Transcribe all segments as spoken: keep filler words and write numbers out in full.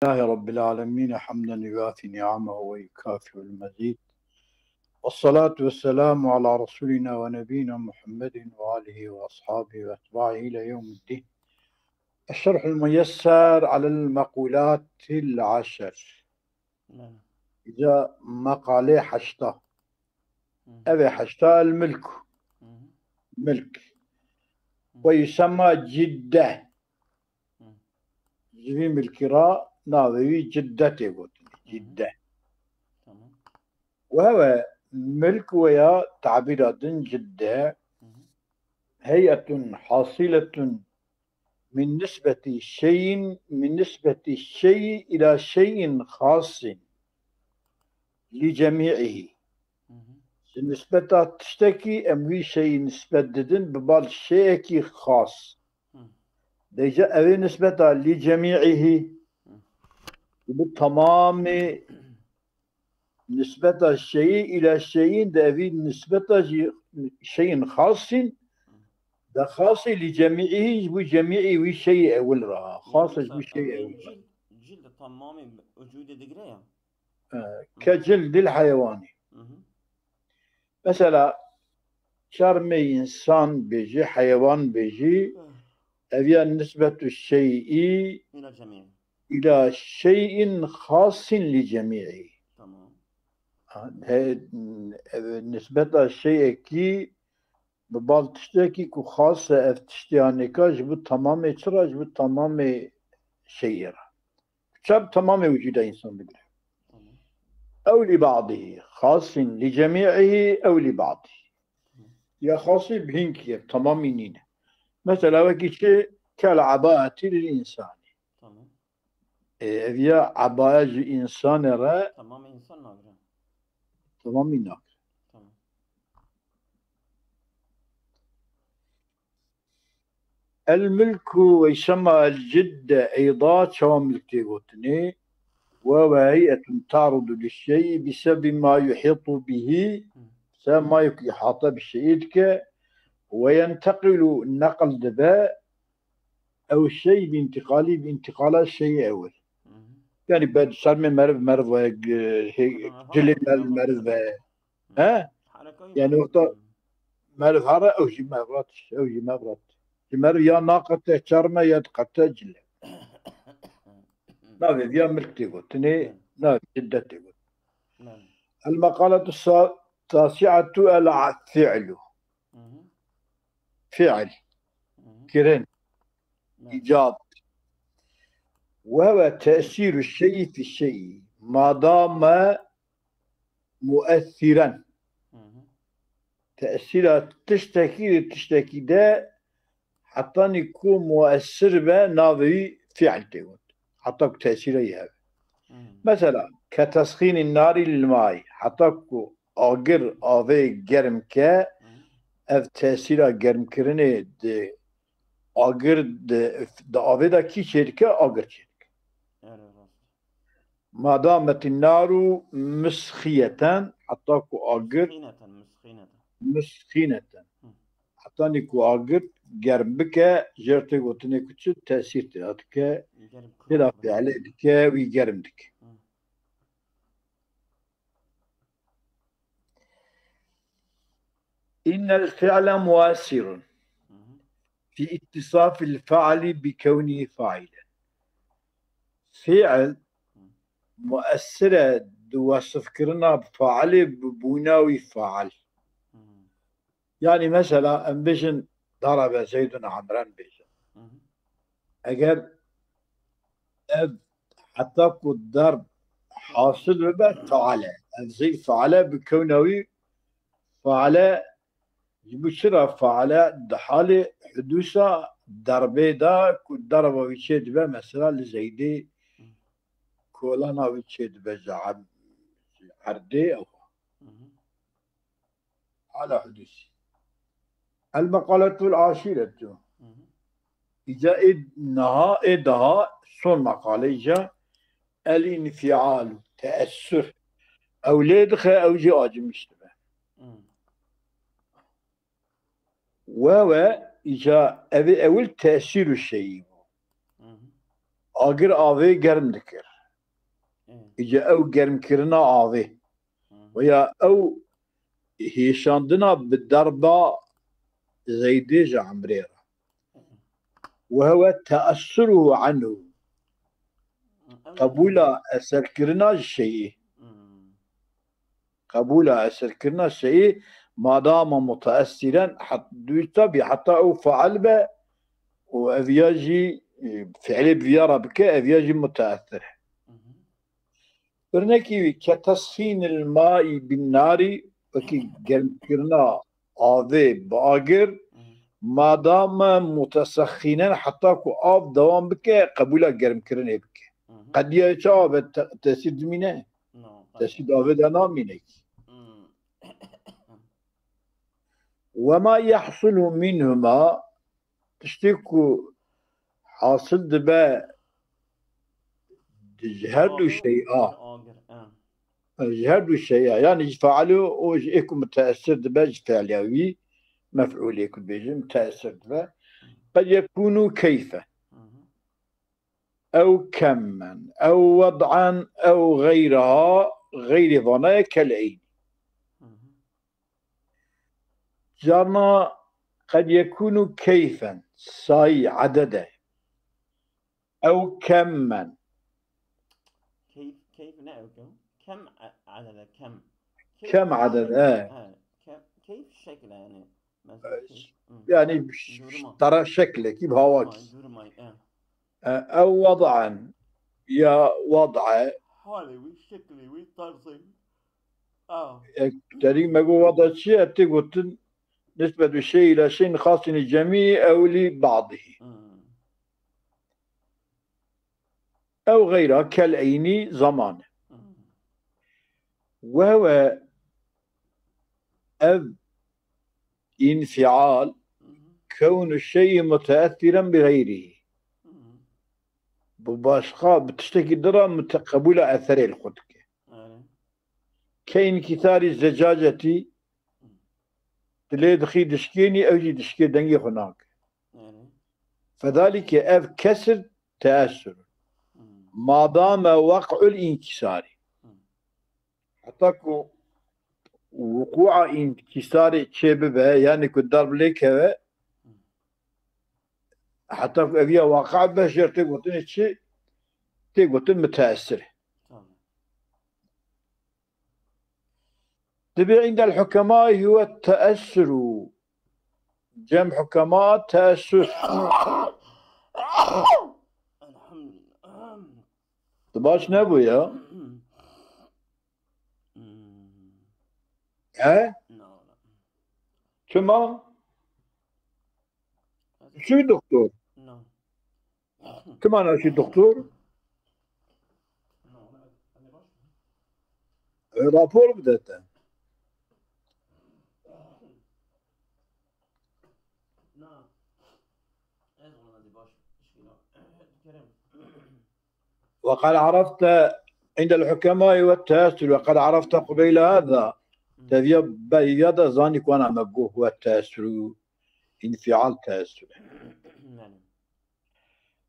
لله رب العالمين، حمدا يوافي نعمه ويكافئ المزيد. والصلاة والسلام على رسولنا ونبينا محمد وآله وأصحابه وأتباعه إلى يوم الدين. الشرح الميسر على المقولات العشر. Îca meqalê heşta. Ev ê heşta el milk. Milk. Ve yusemma cidde. Ji vî milkî ra navê wî cidde tê gotin. Cidde. Û hewe milk weya tabîra din cidde. Heyetun hasiletun min nisbeti şeyin, min nisbeti şeyi ila şeyin xasin li cemî'ihî. Ji nisbeta tiştekî em wî şeyî nisbet didin bi bal şeyekî xas. Dêje evê nisbeta li cemî'ihî bi temamê nisbeta şeyî ila şeyin de evî nisbeta jî şeyin xasîn de xasî li cemî'ihî ji bo cemî'î wî şeyî ewil ra. Xas ji bo şeyî ewil ra. Cil, cil de tamamê ucûdê digire ya. E, ke cil dil heyewanî. Mesela çarmê însan bêjî, heyewan bêjî, ev ya nisbetu şeyî Îla cemî. Îla şeyin xasin li cemî'î. Tamam. He, ev nisbeta şeyekî bi bal tiştekî ku xas e, ev tiştê anêka ji bo temamê çi ra, ji bo temamê şeyê ra. Çap temamê wicûda însan digire. Ew li ba'dihî, xasin li cemî'ihî ew li ba'dihî. Ya xasî bi hinkî ye, temamî nîne. Mesela wekî çi? Kel ebaetî lil însanî. Tamam. E, ev ya ebaya ji însanê re Tamamê însan nagire. Temamî nakire. Tamam. El milku ve şema el cidde eyda çawa milk tê gotinê. Ve ve heyetun ta'rudu li şeyî bi sebi ma yuhitu bihi. Se ma yek ihata bi şeyî dike. Ve yenteqilu neql dibe. Ew şey bi intiqalî bi intiqala şeyî ewil. Yani ben sermê meriv meriv ve, e, he, cilê meriv meriv ve. He? Yani wexta meriv hare ew jî mevrat, ew jî mevrat. Ji meriv ya naqete çarme ya diqete cile. Navê viya milk tê gotinê, navê cidde tê gotin. El meqaletu sa-, tasi'atu el fi'lu. Fi'l. Kirin. Îcad. Ve ve tesîru şeyî fi şeyî. Madame muessiren. Tesîra tiştekî li tiştekî de hetanî ku muessir be navê wî fi'l tê got. Heta ku tesîra wî hebe. Mesela, ke tesxînî narî lil mayî, heta ku agir avê germ ke, ev tesîra germkirinê di agir di, di avê de kî çêdike? Agir çêdike. Ere rast. Ma dametî naru misxiyeten, heta ku agir Misxîneten, misxîneten. Misxîneten. Hetanî ku agir germ bike, jêr tê gotinê ku çi tesîr tê dike, Germ têda kûr. Fiilê dike, wî germ dike. Innel fi'le muessirun fi ittisafil fa'li bi kevnihi fa'ilen. Fi'l muessir e di wesifkirina failê bi bûna wî fail. Yani mesela em bêjin darabe Zeydun Amren bêjin. Eger ev heta ku darb hasil bibe faale. Ev zey faale bi kewna wî faale ji bo çira faale di halê hudûsa darbê de ku darba wî çê dibe mesela li Zeydê kolana wî çê dibe ji erd-, ji erdê ew. Hala hudûsî. El meqaletul aşîretu. Îca ê niha ê daha son meqale îca el infialu, teessür. Ew lê dixe, ew jî acimiş dibe. We we îca evê ewil tesîr û şeyî bû. Agir avê germ dikir. Îca ew germkirina avê. Hı hı. Veya ew hêşandina bi derba Zeydê ji Emrê re. Ve hewe teessuruhu anhu. Hı, ew Qebûla eserkirina ji şeyî. Hı. Qebûla eserkirina şeyî, madama muteessiren, het-, dû tabî heta ew faal be û ev ya jî, e, fiilê bi viya re bike, ev ya jî muteessir e. Hı hı. Örnekî wî, ketesxînil maî bin narî, wekî germkirina avê bi agir, Hı hı. madame mutesexînen, heta ku av dewam bike, qebûla germkirinê bike. Hı hı. Qediya çawa be te-, tesîr dimîne? No, Tesîr di avê de namîne kî. Hmm. Ve ma yahsulu minhuma, tiştê ku hasil dibe di ji her du Agir, şeya, agir, e. Ji her du şeya, yani ji fealê û ji ê ku muteessir dibe, ji fe'liya wî, mef'ulê ku dibêjin, muteessir dibe. Qed yekûnû keyfe. Hı hı. Ew kemmen, ew wed'en, ew geyraha, geyrê vanayê kel eyn. Hı hı. Carna qed yekûnû keyfen, sayî, edede. Ew kemmen. Keyf, keyf ne ew kem? Kem e-, edede, kem. Keyf Kem edede, şekil, he. He, kem, keyf şekil yani. Mesela keyf, hı. Yani Duruma. Tara şeklekî bi hawakî. Duruma, duruma, e. E, ew wed'en ya wed'e. Halê wî, şeklê wî, tarzê wî. Ew. E, terî me got wed'e çi ye? Tê gotin nisbet bi şey ila şeyin xasin li cemî ew li ba'dihî. Hmm. Ew geyra kel eynî zaman e. Hmm. Wewe ev înfial Hı hı. kewnu şeyî muteessiren bi geyrî. Hı hı. Bi başqa, bi tiştekî din re mute-, qebûla eserê li xwe dike. Erê. Ke înkîsarî zecacetî tu lê dixî dişkênî, ew jî dişkê dengê xwe nake. Erê. Fedalîke ev kesir teessur. Hı. Madame weq'ul înkîsarî. Hı. Heta ku wuqûa înkîsarê çê bibe, yani ku darb lê keve, heta ku eviya waqe be, jêr tê gotinê çi? Tê gotin muteessir. Tamam. Dibê indel hukema huwe teessuru. Cem hukema teessur. Elhamdülillah. Tu baş nebû ya. Hmm. He? No, no. Çima? Çi doktor? No. Çima naşî doktor? No, no. E, rapor bide te. Na. Ez ona baş. Kerem. وقد عرفت عند الحكماء والتأثر، وقد عرفت قبيل هذا. Hı. Te viya beriya de zanî ku ana me got we teessur û înfial teessur. Yani.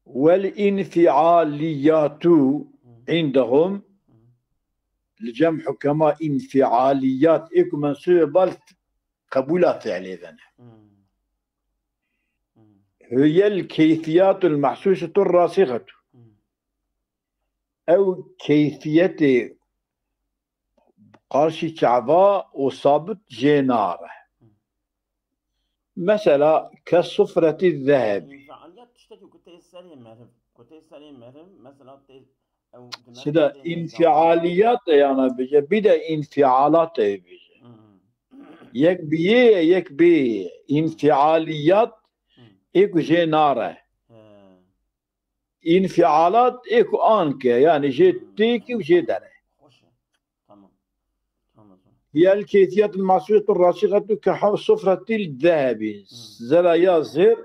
Vel înfialiyatu Hı. indehum Hı. li cem hukema înfialiyat ê ku mensûbê bal qebûla fiilê de ne. Hı. Hı. Hiyel keyfiyatul mahsusetul rasixetu. Hı. Ew keyfiyetê qarşî çava û sabit jê nare. Mesela, ke sufretî zehebî. Înfialiyat tiştekî ku tê serê meriv, ku tê serê meriv, mesela tê, ew di Sida meriv tê înfialiyat e yana bêje, bir de înfialat e bêje. Hı hı. Yek bi yê ye, yek bê ye. Înfialiyat Hı. ê ku jê nare. He. Înfialat ê ku an ke, yani jê Hmm. têkî û jê dere. Xweş e. Tamam. Tamam, tamam. Hiye el keyfiyet el mahsuset el rasixetu ke haw sufretil zehebi. Hmm. Zera ya zêr,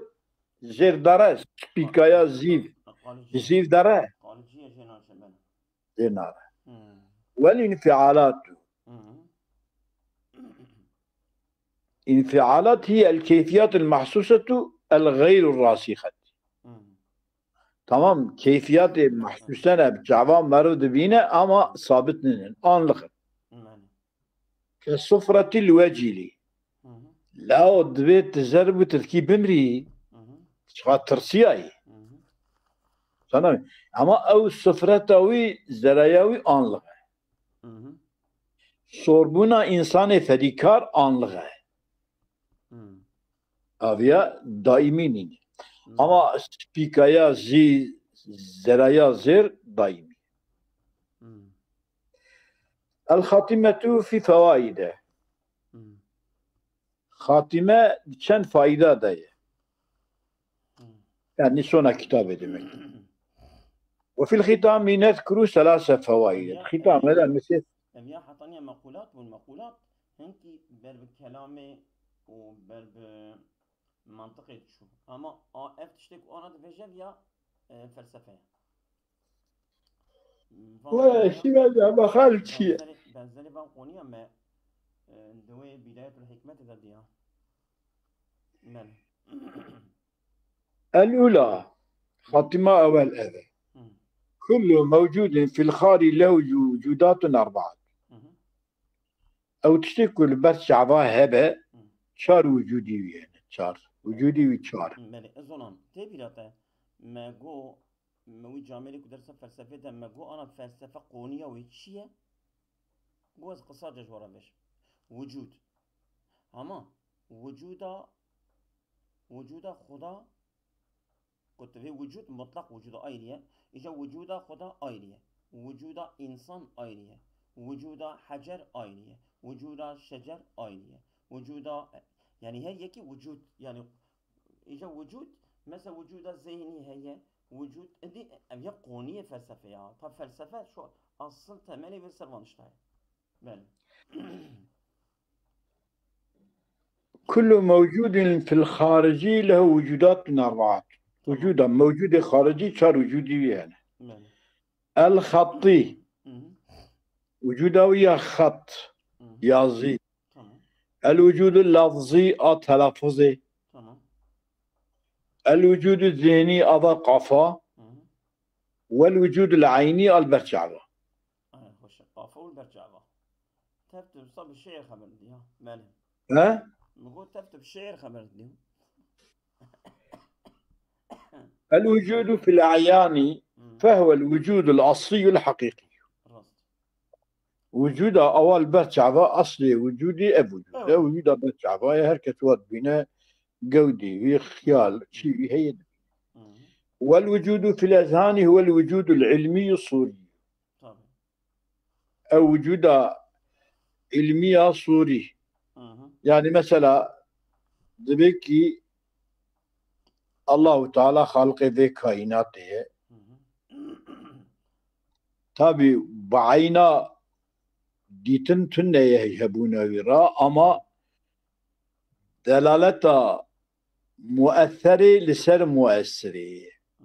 zêr dere, spîkaya zîv. Qalicî. Zîv dere. Qalicî ye jê naşe bene. Jê nare. Hmm. Wel înfialatu. Hmm. Înfialat hiye el keyfiyet el mahsusetu el xeyru rasixet. Hmm. Tamam, keyfiyatê mehsûsen e, bi çavan meriv dibîne ama sabit nînin, anlix in. Belê. Ke sufretil wecilî. Hı hı. Leo divê tu zer bû tirkî bimrî. Hı hı. Çiqa tirsiyayî. Hı hı. Sana ama ew sufreta wî, zeraya wî anlix e. Hı hı. Sorbûna însanê fedîkar anlix e. Hı. Aviya daîmî nîne. Hı. Ama spîkaya zî, zeraya zêr daîmî. Hı. El Xatimetu fî fewaîde. Hı. Xatime di çend faîda de ye. Hı. Yani sona kitabê demek. Ve fil xitami nezkuru selase fewaîde. Ya, Xitame de em, mesela em ya hetaniya mequlat bûn, mequlat hinkî ber bi kelamê û ber bi mantiqê diçû. Ama a, ev tiştê ku ana dibêje ya, e, felsefe ye. Van Wala qoniya, şî bence ama xal çi ye? Benzerê, benzerê van qoniya me, e, di wê Bidayetul Hikmetê de diya. Belê. El ula, Xatima ewel ev e. Hı. Kullu mewcudin fil xarî lehu wucudatun erbaat. Hı hı. Ew tiştê ku li ber çava hebe, Hı. çar wicûdî wî hene. Çar. Wicûdî wî çar. Belê, ez zonan. Tê bîra te, me got, me wî camêrê ku dersa felsefê de me got, ana felsefe qoniya wê çi ye? Got, ez qisace ji we re vêjim. Wicûd. Hema wicûda, wicûda Xuda Ku tu vê wicûd mutlaq wicûda ayrî ye, îja wicûda Xuda ayrî ye. Wicûda însan ayrî ye. Wicûda hecer ayrî ye. Wicûda şecer ayrî ye. Wicûda, yani her yekî wicûd, yani îja wicûd, mesela wicûda zeynî heye, wicûd, indi ev ya qoniyê felsefe ya. Ta felsefe şu asıl temelê vê ser van tişta ye. Belê. Kullu mewcudin fil xaricî lehu wucudatun erbaat. Tamam. Wucuda, mewcudê xaricî çar wucudî wî hene. Belê. El xattî. Hı hı. Wucuda wî ya xat, Hı hı. yazî. Tamam. El wucudu lafzî a telafuzê. Tamam. El wucudu zihni a va qafa. Hı hı. Wel wucûdul eynî al ber çava. Ay, xweş e. Qafa û ber çava. Tev tu bi şiir xeber didî, ha? Belê. He? Min got tev tu bi şiir xeber didî. El wucûdu fil e'yani Hı. fehwel wucûdul asliyul haqiqî. Rast. Wucûda ewa li ber çava eslê wucûdî ev wucûd e. Evet. Wucûda ber çava ye, her kes wa dibîne gewdî wî, xiyal, çî wî heye dibîne. Hı hı. Wel wucûdu fil ezhanî huwel wucûdul ilmî sûrî. Tabii. Ew wucûda ilmiya sûrî. Hı hı. Yani mesela dibê ki Allahu Teala xalqê vê kaînatê ye. Hı hı. Tabî bi eyna dîtin tune ye hebûna wî re, ama delaleta mueserê li ser muesirê ye. Hı.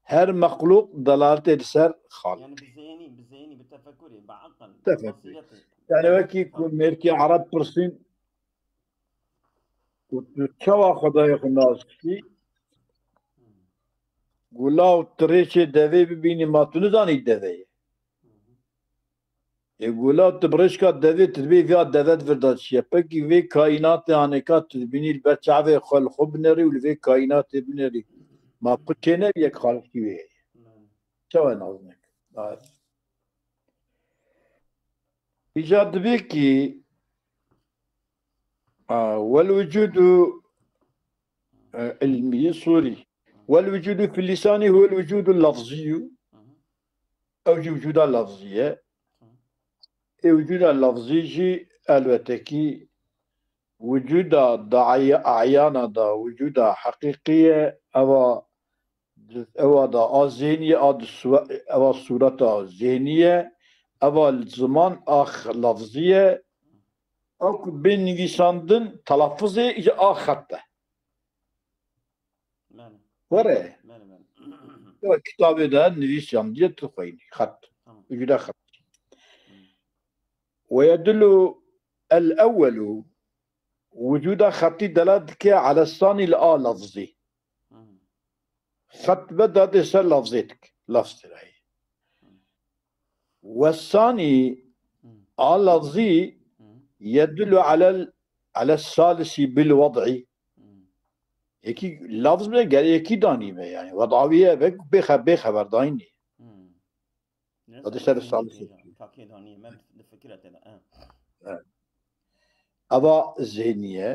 Her mexlûq delaletê li ser xaliqê. Yani bi zeynî, bi zeynî, bi tefekurê, bi aqil, bi Tefekur. basîretê. Yani wekî ku mêrkê Ereb pirsîn, Got, tu çawa Xwedayê xwe nas dikî? Got, law tu rêçê devê bibînî, ma tu nizanî deve ye? Ê, got, law tu bi rêçka devê, tu dibê viya deve di vir de çi ye? Pekî vê kaînatê anêka tu dibînî li ber çavê xwe li xwe binerî û li vê kaînatê binerî. Ma qut çênebî yek xaliqî wê heye? Çawa nas neke? Îca dibê ki, a, wel wucudu, e, ilmî, sûrî. Wel wucudu fil lisanî huwel wucudu lafzî. Ew jî wucuda lafzî ye. Ê wucuda lafzî jî elbette ki wucuda da ey-, eyana da, wucuda heqîqî ye, eva, eva da a zênî ye, a di suwe-, eva sureta zênî ye, eva ziman a x-, lafzî ye, ew ku bên nivîsandin, telafuzê îja a xet e. Belê. Were. Belê, belê. Ya kitabê de nivîsandiye tu xweyînî, xet. Tamam. Wucuda xet. Hı. Ve yedullu el ewwelu Wucuda xetî delalet dike ala sanî li a lafzî. Hı. Xetbe da dê ser lafzê dik. Lafz tirayî. Wesani Hmm. a lafzî Hmm. yedullu alel, alel salisi bil wad'i. Hmm. Yekî lafz be, gel yekî danî be yani. Wed'a wî ye be, bê xe-, bê xeberdayînî. Hmm. Neyse, Hadi sen sen salih diyeceğim. Kakê danî, me di fikir ete de, ha. Evet. Ava zihniye.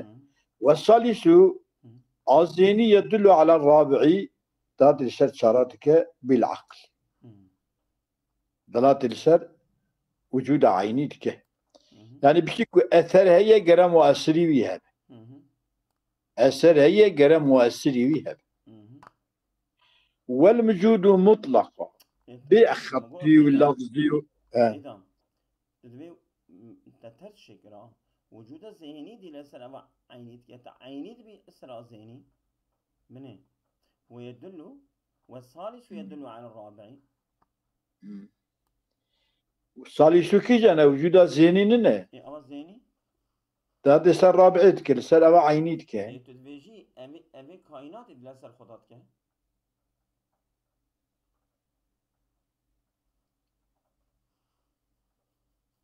Hı. Ve salisu Hı. a zihni yedullu ala rabi'i, da dil ser çara dike bil akl. Hı. Delalet li ser wicûda eynî dike. Hı hı. Yani bir şey ku eser heye gere muesirî wî hebe. Hı hı. Eser heye gere muesirî wî hebe. Hı hı. Wel mucudu mutlaqa. E, Bê tabii, xetî û lafzî û, he. Seyda, tu divê, m, te ters çêkira. Wucuda zihni dî li ser eva eynî dike. Te eynî dibî li ser a zihni. Binê. Ve yedullu ve salisu yedullu ala rabi'i. Hmm. Salisu kîjan e? Wicûda zihni nine? E, ama zihni? Da dê ser rabi'ê dike, li ser eva eynî dike. E, tu dibêjî, evê, evê kaînatê dile ser Xweda dike.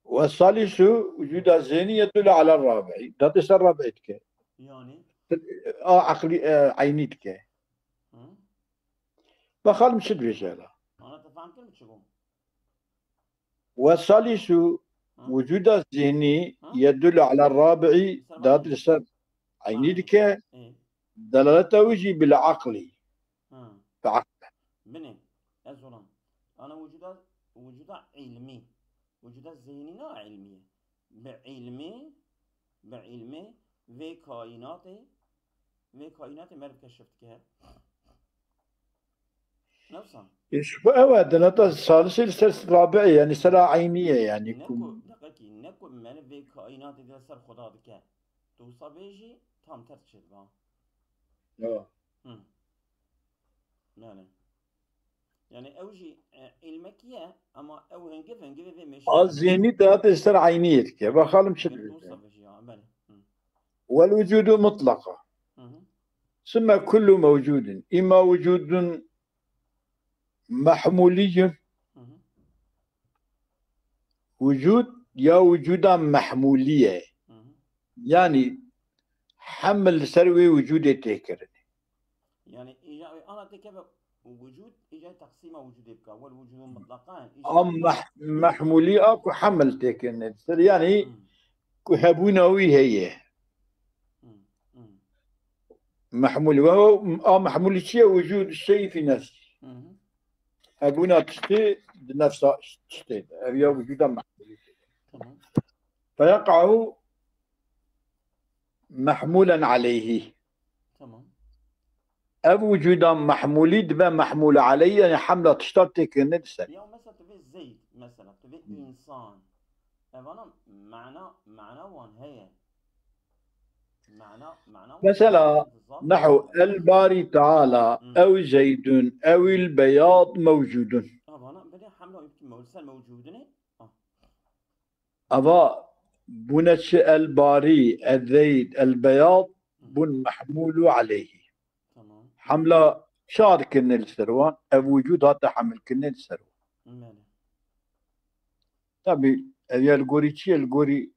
Ve salisu wicûda zihni yedullu ala rabi'i. Da dê ser rabi'ê dike. Yani? A eqlî, e, eynî dike. Hı? Bexalim çi dibêje la? Ana te fehm kir mi çi bû? Ve salisu Hı? wicûda zihni Hı? yedullu ala rabi'i, Ser da rabi'i. dê ser eynî Hı. dike. E. Delaleta wî jî bil aqlî. Hı. Bi aql. Binê, ez olam. Ana wicûda, wicûda ilmî. Wicûda zihni na ilmî ye. Bi ilmî, bi ilmî vê kaînatê, vê kaînatê meriv keşif dike. Ne wisa? E, ji xwe ew e, delata salisê li ser rabi'ê, yani sera eynî ye, yani Ne ku ku, deqekî, ne ku meriv vê kaînatê de ser Xweda dike. Tu wisa bêjî, tam ters çêdiba. Ya. Hı. Yani. Yani ew jî, e, ilmekî ye, ama ew hingiv, hingivê vê mêşe A zihni de dê ser eynî dike. Bakalım çi Hingiv dibêje. olsa bêjî ya, belê. Hı. Wel wucudu mutlaqa. Hı hı. Sümme kullu mewcudin. İmma wucudun mahmuliyyun. Hı hı. Wucud ya wucuda mahmuliye. Hı hı. Yani hemil li ser wê wucudê tê kirin. Yani, îca, ana tê keve wucud, îca teqsîma wucudê bika. Wel wucudun mutlaqan, îca Am meh-, mehmulî a ku hemil tê kirinê li ser. Yani Hmm. ku hebûna wî heye. Hmm, hmm. Mehmulî. Ve o, a mehmulî çi ye? Wucud şeyî fî nefsî. Hı hı. Hebûna tiştê di nefsa tiştê de. Ev ya wucuda mehmulî. Tamam. Feyeqa'u mehmulen aleyhî. Tamam. Ev wucuda mehmulî dibe mehmul aleyhî, yani hemla tişta tê kirinê li ser. Ya mesela tu vê Zeyd, mesela tu vê Hı. insan. Evana mana, mana wan heye. Mana, mana wan Mesela, heye. Zaf nehu heye. El Bari Teala, Hı. ew Zeydun, ew il Beyad mewcudun. Evana bide hemla wî mew-, ser mewcudine. Ah. Ava bûne çi el Barî, el Zeyd, el Beyad bûn mehmûlû aleyhî. Tamam. Hemla çar kirine li ser wan, ev wicûd hate hemil kirine li ser wan. Belê. Tabî, ev ya li gorî çi ye? Li gorî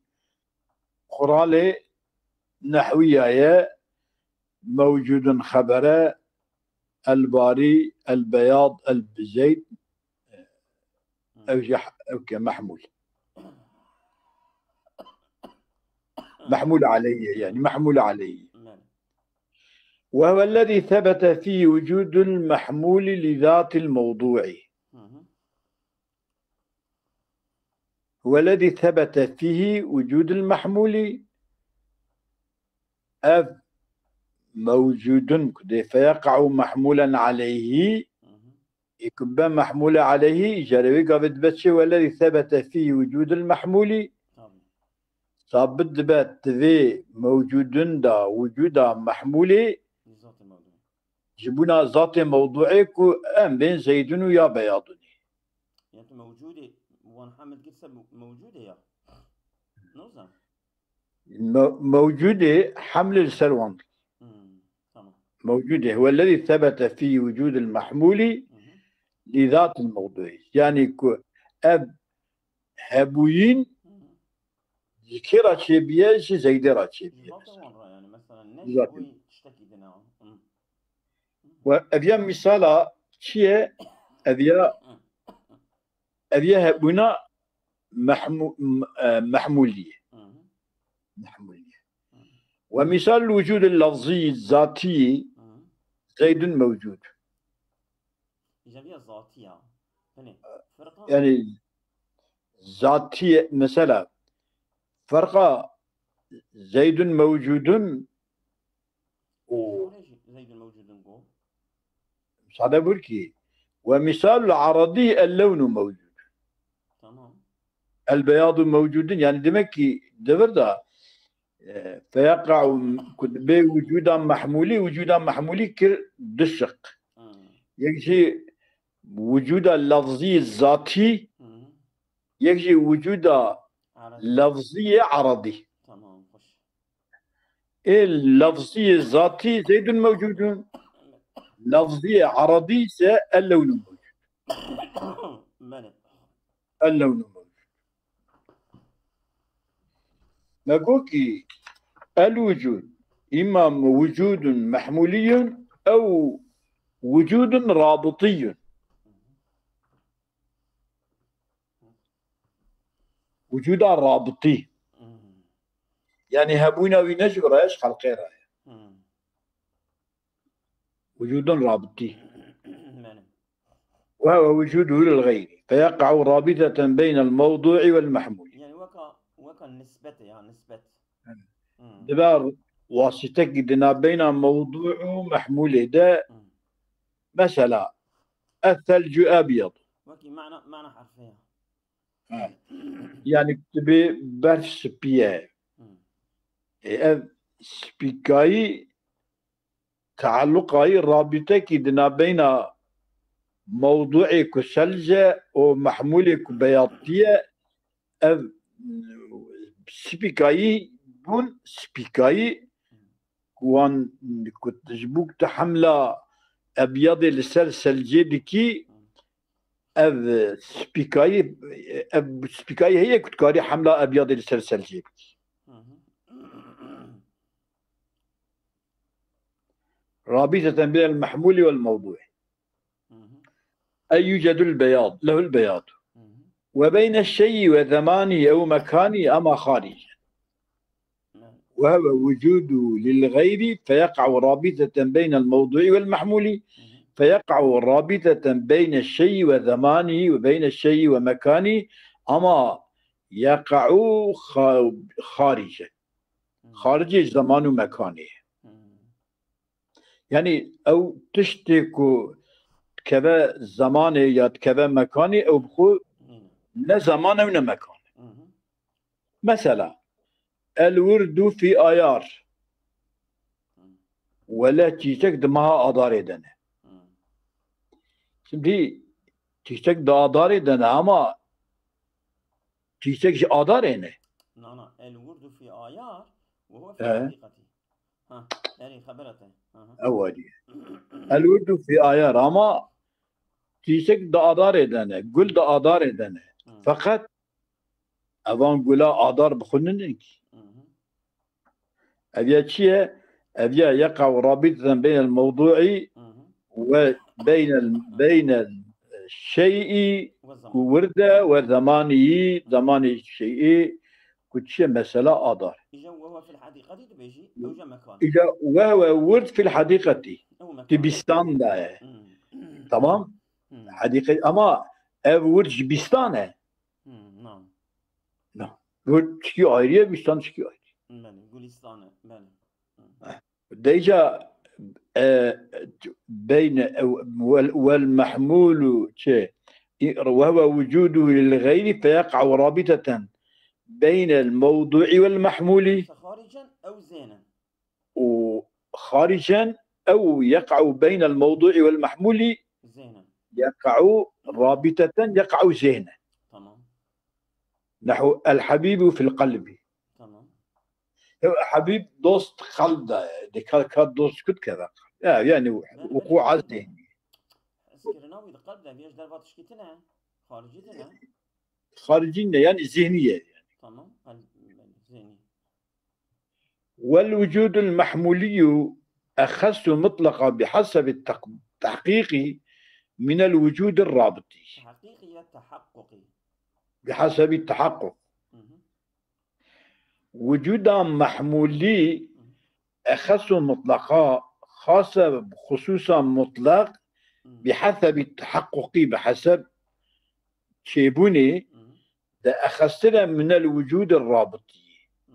quralê nehwiya ye, mewcûdun xebere, el Barî, el Beyad, el Zeyd, Hı. ev jî, ew ke mehmûl. Mehmûl aleyhi, yani mehmûl aleyhi. Belê. Ve huve lezî sebete fîhî wucûdul mehmûlî li zâtil mewdû'î. Hı hı. Huve lezî sebete fîhî wucûdul mehmûlî. Ev mewcûdun ku dê feyeqa'u mehmûlen aleyhî, Hı hı. ê ku be mehmûle aleyhî, îcarê wê gavê dibe çi? Welezî sebete fîhî wucûdul mehmûlî, Tabii. sabit dibe di vê mewcûdun de wucûda mehmûlê, Zatê mewdû. ji bûna zatê mewdûê ku em bên Zeydun û ya Beyadunê. Yani tu mewcûdê, wan hemil kir ser mewcûdê ya. Ne wisa? Me-, mewcûdê hemlê li ser wan dikî. Hmm, tamam. موجود، هو الذي ثبت فيه وجود المحمول لذات الموضوع. Yani ku ev hebûyîn ji kê re çêbiye, ji Zeydê re çêbiye. Ji zata wan re yani, mesela ne ji bo tiştekî din e. Hı. Ve ev ya misala çi ye? Ev ya, ev ya hebûna mehmû-, m-, e, mehmûlî ye. Hı hı. Mehmûlî ye. Hı. Ve misal el-wucûd el-lafzî zatî, hı hı, Zeydun mewcûd. Îca vîya zatî ya. Belê. Ferqa? Yani zatî, mesela ferqa Zeydun mewcûdun û Zeydun mewcûdun go. Sade bûr ki. Ve misal el-aradî el-lewnu mewcûd. Tamam. El-beyadu mewcûdun. Yani demek ki devir da, e, feyeqa'u ku bê wucûda mehmûlî, wucûda mehmûlî kir du şiq. Hmm. Yek jî wucûda lafzî zatî, hı hı, yek jî wucûda aradî, lafzî ye aradî. Tamam, hoş. Ê lafzî zatî Zeydun mewcûdun. Lafzî aradî ise el-lewnu mewcûd. Belê. El-lewnu mewcûd. Me got ki el-wucûd îma wucûdun mehmûlîyun ew wucûdun rabitîyun. Wucûda rabitî. Hmm. Yani hebûna wî ne ji vira ye, ji xelqê re ye. Hmm. Wucûdun rabitî. Belê. Ve huve wucûduhu lil-gayri. Feyeqa'u rabiteten beynel mewdu'i vel-mehmûlî. Yani weka, weka nisbet e ya, nisbet. Evet. Hmm. Dibe wasîtekî di nabeyna mewdu û mehmûlê de, hmm, mesela, es-selcu ebyad. Wekî mana, mana herfê ya. Ha. Yani tu bê berf spî ye. Hmm. E, ev spîkayî tealluqayî rabîtekî di nabeyna mewduê ku selc e û mehmûlê ku beyadtî ye, ev spîkayî bûn, spîkayî ku wan ku ji bo ku tu hemla ebyadê li ser selcê dikî, ev spîkayî, ev spîkayî heye ku dikarî hemla ebyadê li ser selcê bikî. Hı hı. رابطة بين المحمول والموضوع. Hı hı. أي يوجد البياض، له البياض. Hı hı. وبين الشيء وزمانه أو مكانه أما خارجا. Hı. وهو وجود للغير فيقع رابطة بين الموضوع والمحمول، hı hı, فيقع رابطة بين الشيء وزمانه وبين الشيء ومكانه أما يقع خ-، خارجا. Hı. Xaricê zaman û mekanê. Hı. Yani ew tiştê ku dikeve zemanê ya dikeve mekanê, ew bi xwe, hı, ne zeman e û ne mekan e. Hı hı. Mesela, el-wirdu fî ayar. Hı. Wele çîçek di meha adarê de ne. Hı. Şimdi çîçek di adarê de ne ama çîçek ji adarê ne. Na, na, el-wirdu fî ayar ve huve fî, he, heqîqetî. Ha, yani xebera te. Aha. Ew hadiye. El-wirdu fî ayar, ama çîçek di adarê de ne, gul di adarê de ne. Hı. Feqet evan gula adar bi xwe nînin kî. Hı hı. Ev ya çi ye? Ev ya yeqa'u rabiteten beynel mewdu'i, hı hı, ve beynel, beynel şey'i, ve zaman, ku wird e, ve zamanî, zamanê şey'î, ku çi ye? Mesela adar. Îca ve huve fil hadîqetî dibêjî, ew jî mekan e. Îca ve huve wird fil hadîqetî. Ew mekan e. Di bîstan de ye. Hı. Tamam? Hı. Hadîqet, ama ev wird ji bîstan e. Hı, na. Na. Wird çikî ayrı ye, bîstan çikî ayrı. Belê, gulîstan e, belê. Hı. Heh. Deyca, e, beyne, e, wel, wel mehmûlu çi? Ve huve wucuduhu lil gayri feyeqa'u rabiteten beynel mewdu'i vel mehmûli. Xaricen ew zênen. Û xaricen ew yeqa'u beynel mewdu'i vel mehmûli. Zênen. Yeqa'u rabiteten, yeqa'u zênen. Tamam. Nehu el habibu fil qalbi. Tamam. Ew hebîb dost qelb de ye. Dê ka, ka dost kut keve qelb. Ya, yani, belê, belê, wuku'a zihni. Hezkirina wî di qelb de, vê ji derva tişkî tine, xaricî tine. Xaricî ne, yani zihni ye. Tamam, qelb, belê, zihni. والوجود المحمولي أخص مطلقا بحسب التق-، التحقيق من الوجود الرابطي. Tahqiqî ya tehaqqukî? بحسب التحقق. Hı hı. Wucuda mehmulî, Hı hı. Exesu mutlaqa, xas e, xususa mutlaq, Hı. Bi hesebi tehaqqukî, bi heseb çêbûnê, Hı. De exestir e minel wucûdi rabitî. Hı.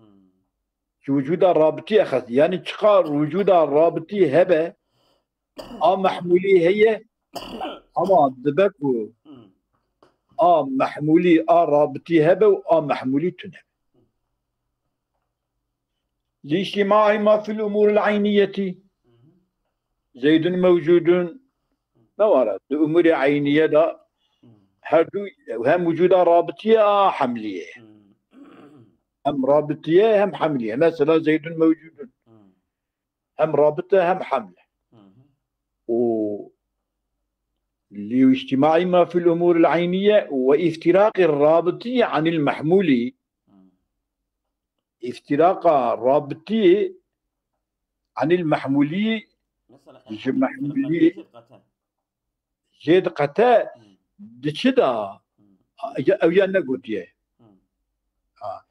Ji wucûda rabitî exest. Yani çiqar wucûda rabitî hebe, a mehmulî heye, ama dibe ku Hı. A mehmulî, a rabitî hebe û a mehmulî tune. لإجتماع ما في الأمور العينية زيد موجود. Ne were, di umurê eyniye de her du, hem wucuda rabitiye a hemliye. Hem rabitiye hem hemliye. Mesela Zeydun mewcudun. Hem rabite hem hemle. Hı hı. û لإجتماع ما في الأمور العينية وافتراق الرابطي عن المحمول. Hı. İftiraqa rabitî anil mehmulî. Mesela, ji mehmulî jê diqete. Jê diqete Hı. Di çi da? Hı. Ya, ew ya negotiye. Hı. Ha.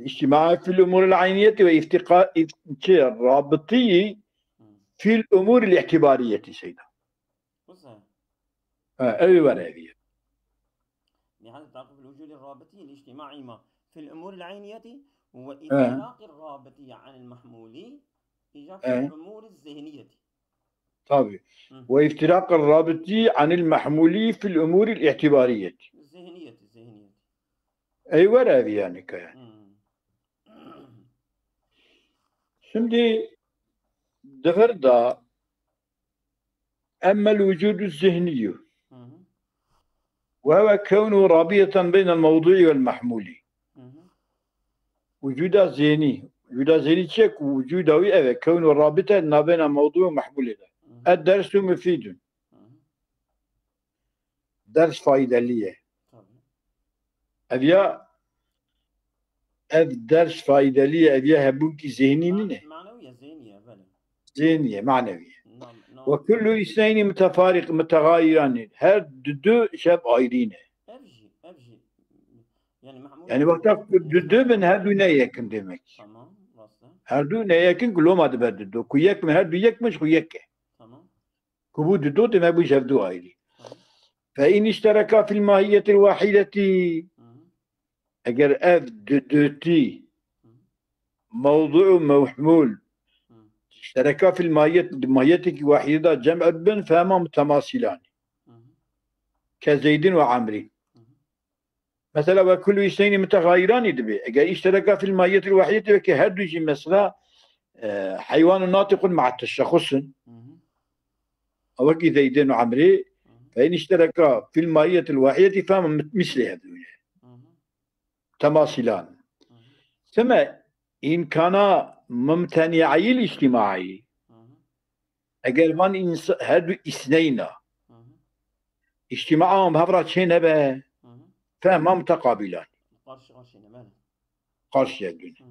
اجتماع في الأمور العينية وافتقا-، if-, çi, rabitî Hı. Fil umur îtibariyetî seyda. Wisa. Ha, ew were ev ye. لهذا تعقب الوجود الرابطي لاجتماع ما في الأمور العينية وافتراق الرابطي عن المحمول إيجا في الأمور الذهنية. Tabii. Hı. وافتراق الرابطي عن المحمول في الأمور الاعتبارية. الذهنية، الذهنية. Ey were ev yani kaya. Hı. Şimdi di vir de أما الوجود الذهني Hı hı. وهو كونه رابطة بين الموضوع والمحمول. Hı hı. Wucuda zênî. Wucuda zênî çi ye ku wucuda wî ev e. Kewno rabite nabêna mewdû û mehmûlê de. Hı hı. الدرس مفيد. Hı hı. Ders faydelî ye. Tabii. Ev ya, ev ders faydelî ye, ev ya hebûnkî zênî nîne. Manewi ye, zênî ye, belê. Zênî ye, manewi ye. Nam-, nam-, وكل اثنين متفارق متغايران. Her du, du ji hev ayrî ne. Ev jî, ev jî. Yani, Mahmud Yani, wexta ku du, du bin, her du ne yekin demek. Tamam, rast e. Her du ne yekin ku loma dibe du, du. Ku yek bin, her du yek bin, ji xwe yek e. Tamam. Ku bû du, du, demek bû ji hev du ayrî. Tamam. فإن اشتركا في الماهية الواحدة. Hı hı. Eger ev du, du tî, Hı hı. Mewdu û mehmûl, Hı. اشتركا في الماهية, di mahiyetekî wahîde de cem bin, فهما متماثلان. Hı hı. كزيد وعمرو. Hı hı. Mesela, وكل اثنين متغايران dibe. Eger اشتركا في الماهية الواحدة, weke her du jî mesela, e, heywan û natiqun ma'a teşexxus in. Hı hı. Wekî Zeydên û Emrê, Hı hı. فإن اشتركا في الماهية الواحدة فهما مت-, mislê hev du ne. Hı hı. Temasilan. Hı hı. Sime imkana mumteni'ayil içtimaî. Hı hı. Eger van ins-, her du isneyna Hı hı. içtimaa bi hev re çê nebe, Hı hı. Fehma muteqabilan. Karşı karşıya ne, belê. Karşıya dune. Hı.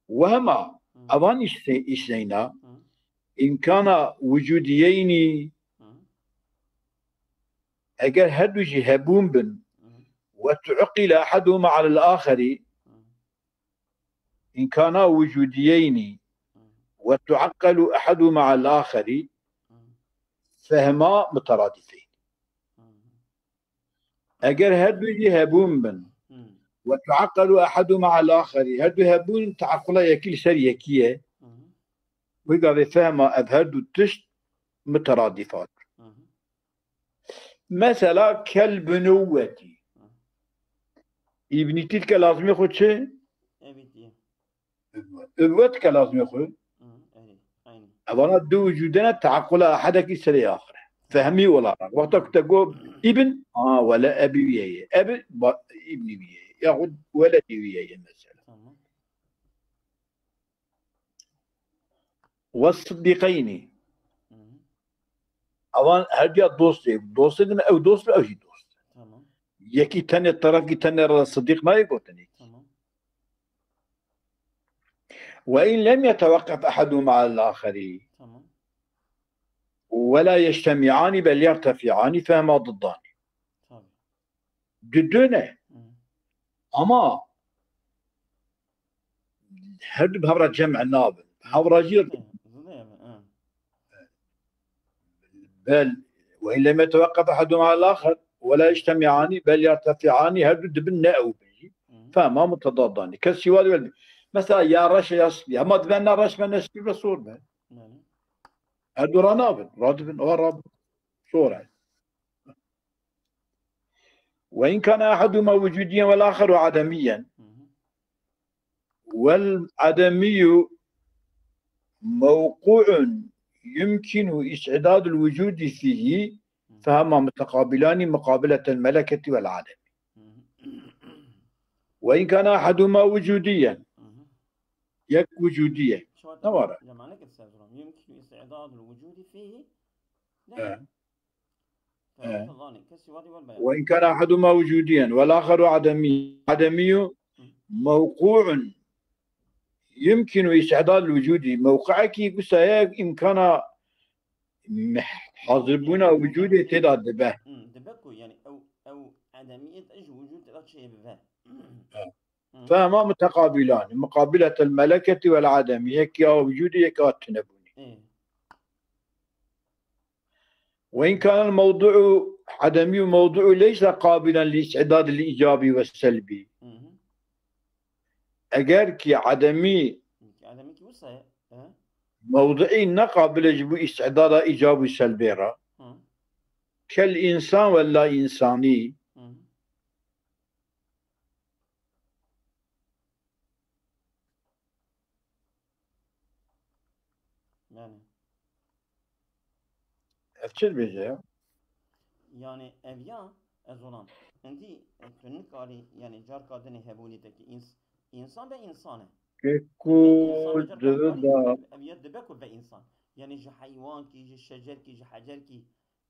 Wehma Hı. Evan işte, işleyna Hı. İmkana vücudiyeyni Hı. Eger her du jî hebûn bin Hı. Ve tuqile ahaduhuma alel axeri Hı. İmkana vücudiyeyni Hı. Ve tuaqqelu ahaduhuma alel axeri Hı. Fehma muteradifeyni. Hı. Eger her du jî hebûn bin, Hı. Ve tuaqqelu ahaduhuma alel axeri, her du hebûn teaqqula yekî li ser yekî ye, Hı hı. Wê gavê fehma ev her du tişt muteradifat. Hı hı. Mesela kel bi nûwetî. Hı. Îbnîtî dike lazimê xwe çi? Evîtî. Übwet. Übwet ke lazimê xwe. Hı, erê, aynî. Evana du vücudene teaqqula ehedekî serê axire. Fehmî olarak. Wexta ku te got ibn, a, wele ebî wî ye. Ebi, ba-, îbnî wî ye. Yaxud weledî wî ye mesela. Tamam. Ve siddiqeynî. Ewan her diya dostê, dostê din ew dost be, ew jî dost. Tamam. Yekî tenê, terefkî tenê re Sidîq nayê gotinê. Tamam. Ve in lem yeteweqqef ehedû me'al axerî. Tamam. Ve la yeçtemi'ani bel yertefi'ani fehema dıddani. Tabii. Didune. Hı. Ama her du bi hev re cem nabin. Hev re jî Hı, zine yani, hı. Bel, ve in lem yeteweqqef ehedû me'al axer ve la yeçtemi'ani bel yertefi'ani, her du dibin ne ew bin jî. Hı. Fehema mutedadani. Kes şîwa diwel. Mesela ya reş e ya spî. Hema dibe ne reş be ne spî be sor be. Yani. Her du ranabin. Radibin, o rab sor e. Ve in kana ahaduhuma vucudiyen vel aharu ademiyen. Hı hı. Vel ademiyyu mewqu'un yumkinu istidadul vucudi fihi, fehema mutekabilani mukabiletel meleketi vel ademi. Hı hı. Ve in kana ahaduhuma vucudiyen. Hı hı. Yek vucudiye. Şu Ne var? Yumkinu istidadul vucudi fihi. Ne? Evet. Tamam, Ee, Allah'ın kesî vadi vel beyan. Ve in kana ahaduhuma vucudiyen vel aharu ademi, ademiyyu Hı. mewqu'un yumkinu istidadul vucudi. Mewqi'ekî gusa ye imkana hazir bûna vucudê tê de dibe. Hı, dibe ku yani ew, ew ademiyet ji vucud tê de çê bibe. Evet. Hı. Fehema mutekabilani, mukabiletel meleketi vel ademi. Yek ya vucudî, yek ya tunebûnî. Hı. Ve in kanel mewdu'u ademiyyu mewdu'u leysa qabilen li istidadil icabi ve selbi. Hı hı. Eger ki ademî Ademî ki wisa ye, he? mewdu'î ne qabil e ji bo istidada icab û selbê re. Hı. Kel insan ve la insanî. Hı hı. Yani. Ev çi dibêje ya? Yani ev ya, ez olan. Hindî, e, tu nikarî, yani carka dinê hebûnî te ki ins-, insan be insan e. Keko Insan be carka divi nikarî, da. Ev, ev ya dibe ku be insan. Yani ji heywan ki, ji şecer ki, ji hecer ki,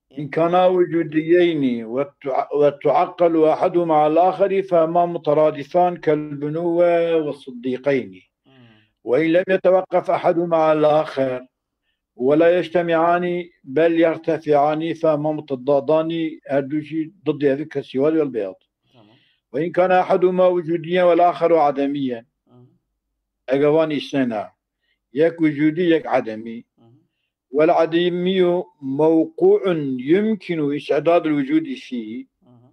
İmkana vucudiyeynî ve tu-, ve tuaqqelu ahaduhuma al aheri fehma muteradifan kel bunuve ve siddiqeynî. Hmm. Ve in lem yeteveqqef ahaduhuma al aher ve la yeçtemi'ani bel yertefi'ani fehma mutedadani, her du jî diddê evî kesî wal yol beyat. Tamam. Ve in kana ahaduhuma vucudiyen vel aheru ademiyen. Hı hı. Eger van îsnena. Yek vucudî, yek edemî. Hı hı. Vel edemiyyu mewqu'un yumkinu istidadul vucudi fî. Hı hı.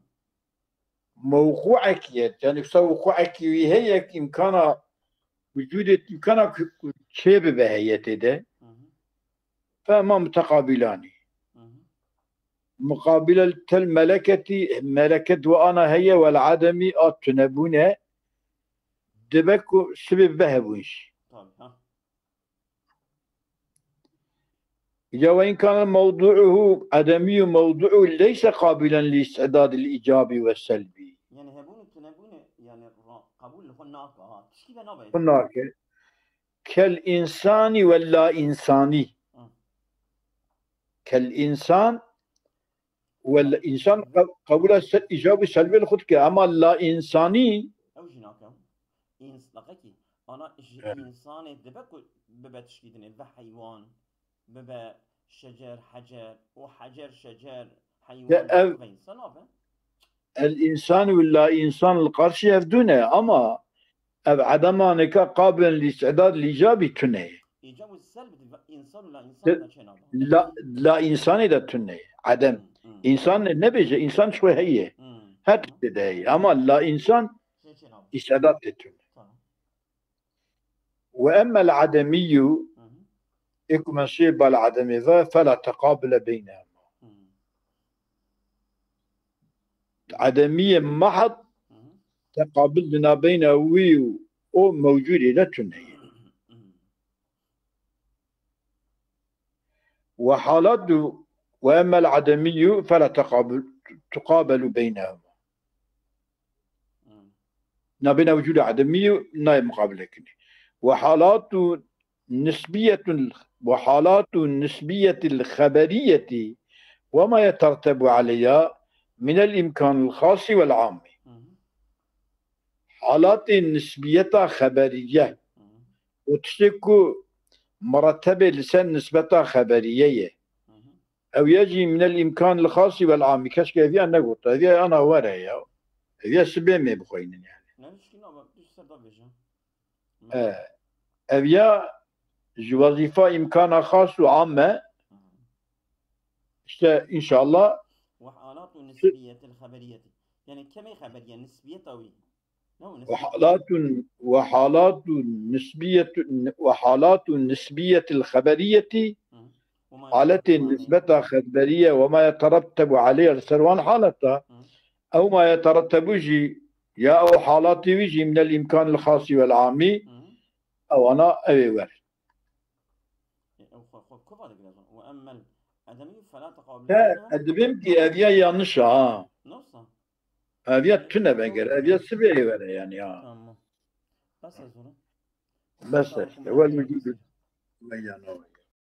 Mewqu'ekî ye. Yani wisa wuqu'ekî wî heye ki imkana vucudê, imkana ku, ku çê bibe heye tê de. Hı hı. Fehma muteqabilanî. Hı hı. Muqabiletel meleketî, meleket we ana heye, vel edemî a tunebûne. Dibe ku sibê bibe hebûn jî. Tabii, ha. Ya ve in kana mewdu'uhu edemiyyu mewdu'u leyse qabilen li istidadil icabi ve selbi. Yani hebûn û tunebûnê, yani ra-, qebûl li xwe nake, ha. Tişkî ve nabe. Xwe nake. Kel insani ve la insani. Hı. Kel insan Wel, insan qe-, qebûla se-, îcab û selbê li xwe dike, ema la însanî. Ew jî nake. Îns-, laqekî, ana ji Evet. însanê dibe ku bibe tişkî dinê, bibe heywan, bibe şecer, hecer, û hecer, şecer, Ya heywan, ev bibe însan nabe. El însan û la însan li qarşî hev dû ne, ama ev edemanêka qabilen lî istidad lî îcabî tune ye. Îcab û selb di însan û la însan De, de çê nava. La, la însanê de tune ye. Edem. Hmm, hmm. Însan ne, nebêje, însan ji xwe heye. Hmm. Her Hı hı. tiştê de heye. Ama la însan Çê çê nava. istidad de tune. Tamam. Ve emmel edemiyyu, Hı hı. ê ku menşiyê bal edemê ve, fela teqabule beynehuma. Hmm. Edemiyê mehd Hı hı. teqabil di nabeyna wî û o mewcudê de tune ye. Hı hı. Ve halatu ve emmel edemiyyu fela teqabul, tuqabelu beynehuma. Hmm. Nabêna wicûdê edemî nayê muqabile kirinê. Ve halatu nisbiyetun, ve halatu nisbiyetil xeberiyeti وما يترتب عليها من الإمكان الخاص والعام. Halatê nisbiyeta xeberiye. Tiştê ku meretebê li ser nisbeta xeberiye ye. Ew ye jî minel îmkan li xasî wel amî. Keşke ev ya negot. Ev ya ana were ya. Ev ya sibê me bixweynin yani. E, ev ya ji wezîfa îmkana xas û am me. İşte inşallah. وحالات النسبية الخبرية. Yani kemê xeberiye nisbiyeta wî. وحالات، وحالات النسبية، وحالات النسبية الخبرية. Haletên nisbeta xeberiye وما يترتب عليها li ser wan haleta. Ew ما يترتب jî ya ew halatê wî jî من الإمكان الخاص والعام. Ewana ew ê wer. He, ez dibêm ki ev ya yanlış ha. Ev ya tune veger. Ev ya sibê were yani ha. Tamam. Bes e zor. Bes e işte. Wel mecûd. Meyana.